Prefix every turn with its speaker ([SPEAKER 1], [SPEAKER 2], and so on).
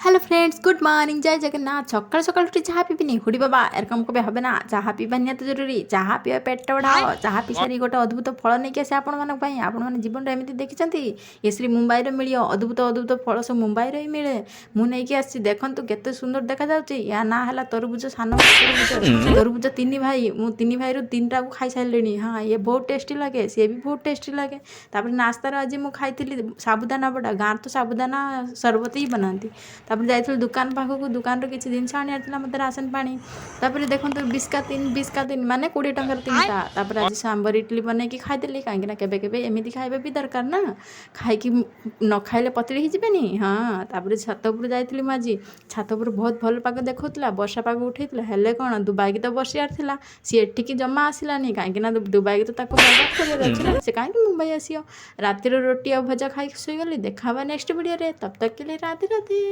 [SPEAKER 1] Hello friends, good morning, জয় জগন্নাথ। সকাল সকাল উঠে চাହା ପିଇବିନି? ହୁଡ଼ି ବାବା, ଏରକମ କେବେ হবে ନା। ଚାହା ପିଇବା ନିହାତି ଜରୁରୀ। ଚାହା ପିଇବା ପେଟ ବଢ଼ାଅ। ଚାହା ପିଇ ସାରି ଗୋଟେ ଅଦ୍ଭୁତ ଫଳ ନେଇକି ଆସେ ଆପଣମାନଙ୍କ ପାଇଁ। ଆପଣମାନେ ଜୀବନରେ ଏମିତି ଦେଖିଛନ୍ତି? ଏ ଶ୍ରୀ ମୁମ୍ବାଇରେ ମିଳିବ। ଅଦ୍ଭୁତ ଅଦ୍ଭୁତ ଫଳ ସବୁ ମୁମ୍ବାଇରେ ହିଁ ମିଳେ। ମୁଁ ନେଇକି ଆସିଛି, ଦେଖନ୍ତୁ କେତେ ସୁନ୍ଦର ଦେଖାଯାଉଛି। ୟା ନାଁ ହେଲା ତରଭୁଜ, ସାନ ତରଭୁଜ। ତରଭୁଜ ତିନି ଭାଇ। ମୁଁ ତିନି ଭାଇରୁ ତିନିଟାକୁ ଖାଇସାରିଲିଣି। ହଁ, ଇଏ ବହୁତ ଟେଷ୍ଟି ଲାଗେ, ସିଏ ବି ବହୁତ ଟେଷ୍ଟି ଲାଗେ। ତାପରେ ନାସ୍ତାରେ ଆଜି ମୁଁ ଖାଇଥିଲି ସାବୁଦାନା ବଡ଼ା। ଗାଁରେ ତ ସାବୁଦାନା ସରବତ ହିଁ ବନାନ୍ତି। ତାପରେ ଯାଇଥିଲି ଦୋକାନ ପାଖକୁ, ଦୋକାନରୁ କିଛି ଜିନିଷ ଆଣିବାର ଥିଲା ମୋତେ, ରାସନ ପାଣି। ତାପରେ ଦେଖନ୍ତୁ, 20 କା 3, 20 କା 3 ମାନେ 20 ଟଙ୍କାର ତିନିଟା। ତାପରେ ଆଜି ସାମ୍ବର ଇଡଲି ବନେଇକି ଖାଇଦେଲି, କାହିଁକିନା କେବେ କେବେ ଏମିତି ଖାଇବା ବି ଦରକାର ନା। ଖାଇକି ନ ଖାଇଲେ ପତଳି ହେଇଯିବେନି। ହଁ, ତାପରେ ଛାତ ଉପରୁ ଯାଇଥିଲି ମୁଁ ଆଜି। ଛାତ ଉପରୁ ବହୁତ ଭଲ ପାଗ ଦେଖାଉଥିଲା, ବର୍ଷା ପାଗ ଉଠେଇଥିଲା। ହେଲେ କ'ଣ, ଦୁବାଇକି ତ ବସିବାର ଥିଲା, ସିଏ ଏଠିକି ଜମା ଆସିଲାନି। କାହିଁକିନା ଦୁବାଇକି ତ ତାକୁ ବର୍ବାଦ କରିବାର ଅଛି ନା, ସେ କାହିଁକି ମୁମ୍ବାଇ ଆସିବ? ରାତିର ରୁଟି ଆଉ ଭଜା ଖାଇକି ଶୋଇଗଲି। ଦେଖା ହେବା ନେକ୍ସଟ ଭିଡ଼ିଓରେ। तब तक के लिए राधे राधे।